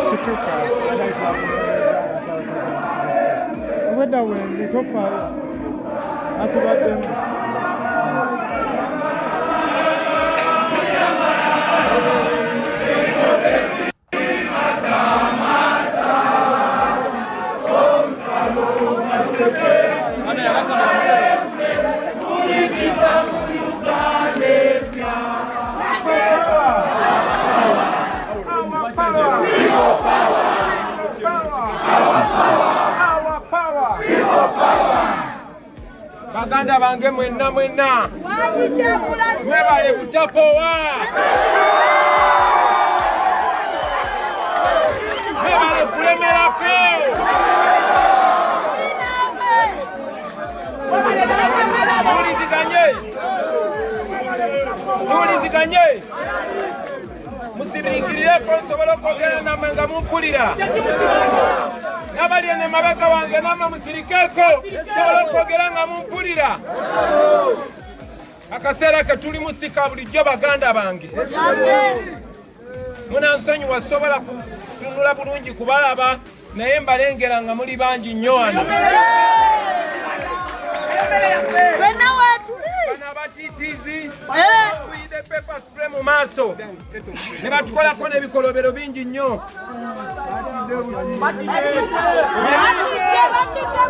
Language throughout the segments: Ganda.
Situka. Obwedda wendi tofaayo. Atubaddemu. Baganda bange mwenna mwenna mwebale butapowa, mwebale kulemerako. Tuwuliziganye, tuwuliziganye, musiriikirireko nsobole okwogera nammwe nga mumpulira. N'abali eno emabega wange nammwe musirikeeko nsobole okwogera nga mumpulira. Akaseera ke tulimu si ka bulijjo baganda bange. Munansonyiwa sobola kutunula bulungi kubalaba naye mbalengera nga muli bangi nnyo wano. Bano abatiitiizi tuyidde pepper spray mu maaso ne batukolako n'ebikolobero bingi nnyo.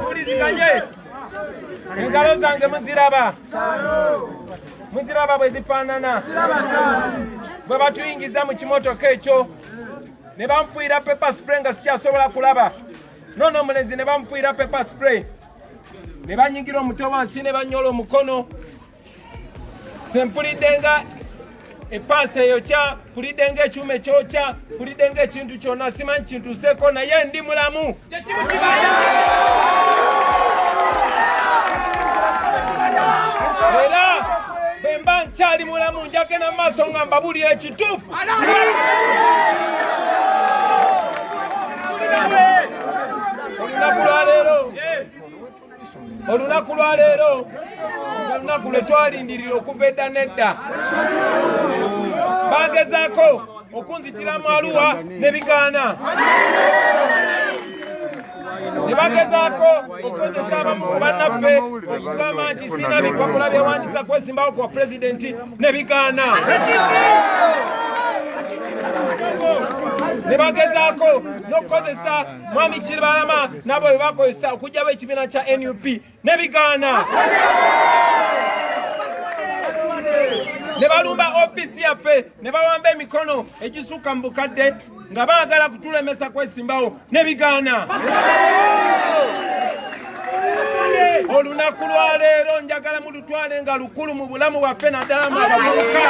Tuliziganye engalo zange muziraba, muziraba bwe zifaanana. Bwe batuyingiza mu kimotoka ekyo ne banfuuyira pepper spray nga sikyasobola kulaba. Noono omulenzi ne bamufuuyira pepper spray ne banyigira omutwe wansi ne banyola omukono. Sempulidde nga epaasi eyokya, mpulidde nga ekyuma ekyokya, mpulidde nga ekintu kyonna, simanyi kintuuseeko naye ndi mulamu. Era bwe mba nkyali mulamu njagenda mu maaso nga mbabuulira ekituufu. Olunaku lwaleero, olunaku lwaleero olunaku lwe twalindirira okuva edda n'edda. Bagezaako okunzitira mu Arua ne bigaana, ne bagezaako okukozesa abamu ku bannaffe okugamba nti sina bipapula byewandiisa kwesimbawo kwa pulezidenti ne bigaana, ne bagezaako n'okukozesa Mwami Kibalama nabo bwe bakozesa okuggyawo ekibiina kya NUP ne bigaana, ne balumba ofiisi yaffe ne bawamba emikono egisukka mu bukadde nga baagala kutulemesa kwesimbawo ne bigaana. Olunaku lwaleero njagala mulutwale nga lukulu mu bulamu bwaffe naddala mu abavubuka.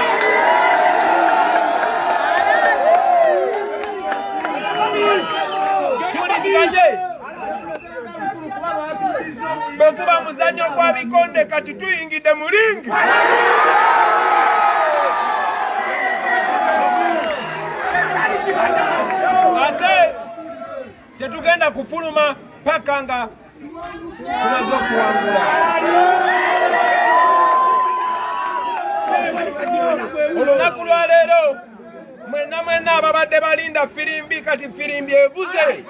Tuliziganye bwe guba muzannyo gwa bikonde, kati tuyingidde mu ringi. Ate tetugenda kufuluma paka nga tumaze okuwangula. Olunaku lwaleero mwenna mwenna ababadde balinda firimbi, kati firimbi evuze.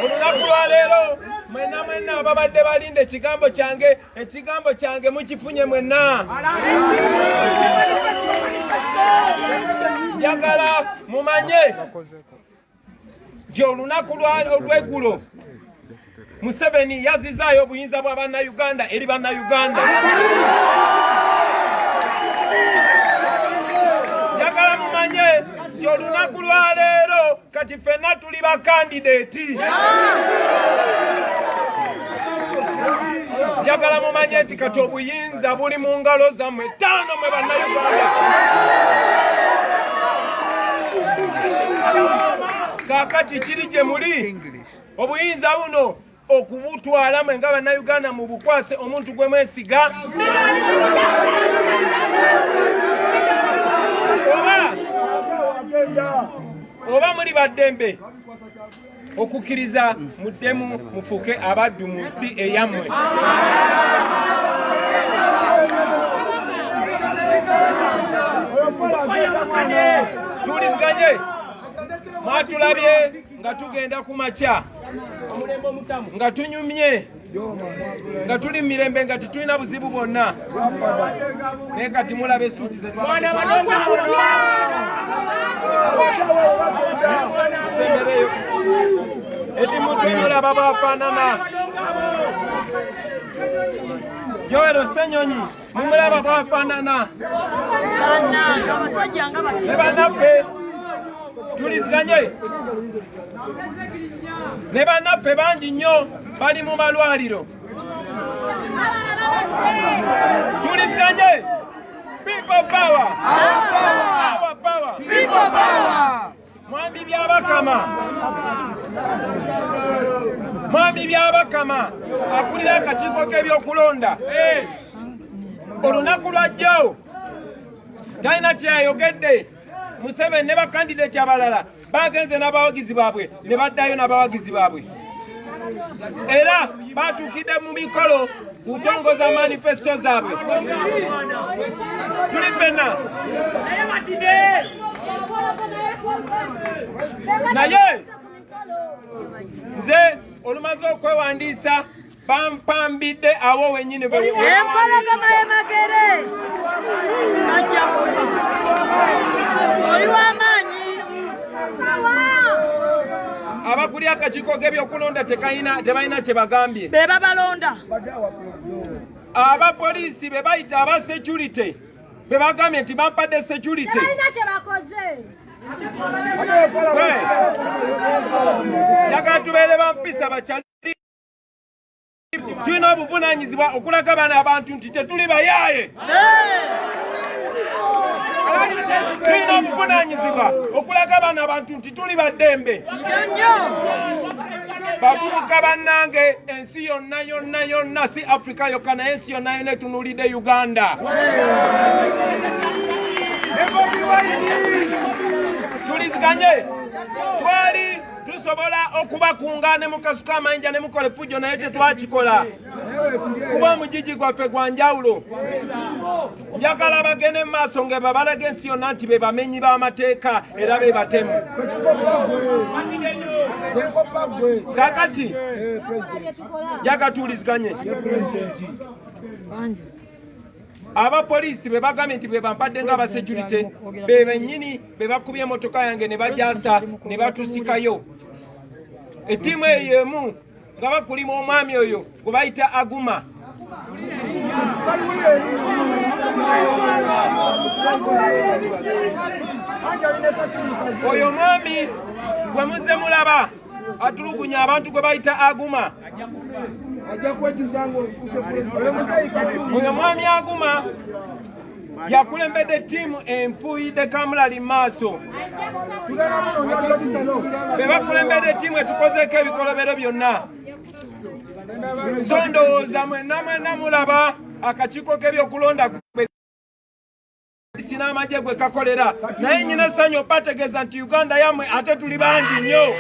Olunaku lwaleero mwenna mwenna ababadde balinda ekigambo kyange, ekigambo kyange mukifunye mwenna. Njagala mumanye nti olunaku olw'eggulo Museveni yazizaayo obuyinza bwa Bannayuganda eri Bannayuganda. Njagala mumanye nti olunaku lwaleero kati ffenna tuli bakandideeti. Njagala mumanye nti kati obuyinza buli mu ngalo zammwe ttaano mwe Bannayuganda. Kaakati kiri gye muli obuyinza buno okubutwala mwe nga Bannayuganda mu bukwase omuntu gwe mwesiga, oba muli baddembe okukkiriza muddemu mufuuke abaddu mu nsi eyammwe. Tuwuliziganye, mwatulabye nga tugenda ku makya nga tunyumye nga tuli mu mirembe nga tetulina buzibu bwonna, naye kati mulaba esuuti zetwasembereyo edimutu mulaba bwafaanana. Joel Ssenyonyi mumulaba bwafaanana. Ne bannaffe tuliziganye, ne bannaffe bangi nnyo bali mu malwaliro. Tuliziganye. People power. Our power. People power. Mwami Byabakama, Mwami Byabakama akulira akakiiko k'ebyokulonda, olunaku lwajjo talina kyeyayogedde. Museveni ne bakandideti abalala bagenze n'abawagizi baabwe ne baddayo n'abawagizi baabwe, era batuukidde mu mikolo kutongoza manifesto zaabwe. Tuli ffenna, naye nze olumaze okwewandiisa bampambidde awo wenyini. Empologoma y'emagere ajja kufa. Oli w'amaanyi. Abakuli akakiiko k'ebyokulonda tebalina kye bagambye. Be babalonda. Abapoliisi be bayita aba security be bagambye nti bampadde security. Tebalina kye bakoze. Njagala tubeere bampisa bakyali. Tulina obuvunaanyizibwa okulaga bano abantu nti tetuli bayaaye. Tulina obuvunaanyizibwa okulaga bano abantu nti tuli baddembe. Nnyo. Bavubuka bannange, ensi yonna yonna yonna, si Afrika yokka, naye ensi yonna yonna etunuulidde Uganda. Tuliziganye. Twali tusobola okubakunga ne mukasuka amayinja ne mukola effujjo, naye tetwakikola kuba omugigi gwaffe gwa njawulo. Njagala bagende mu maaso nga babalaga ensi yonna nti be bamenyi b'amateeka era be batemu. Kakati njagala tuwuliziganye. Abapoliisi be bagambye nti be bampadde nga abasecurity be bennyini be bakubye emotoka yange ne bajasa ne batusikayo. Ettiimu eyo emu nga bakulima omwami oyo gwe bayita Aguma. Oyo omwami gwe muzze mulaba atulugunya abantu gwe bayita Aguma. Oyo mwami Aguma yakulembedde ttiimu enfuuyidde kamulali maaso, be bakulembedde ttiimu etukozeeko ebikolobero byonna. So ndowooza mwenna mwenna mulaba akakiiko k'ebyokulonda n'amagye gwe kakolera, naye nyina essanyu obategeeza nti Uganda yammwe, ate tuli bangi nnyo.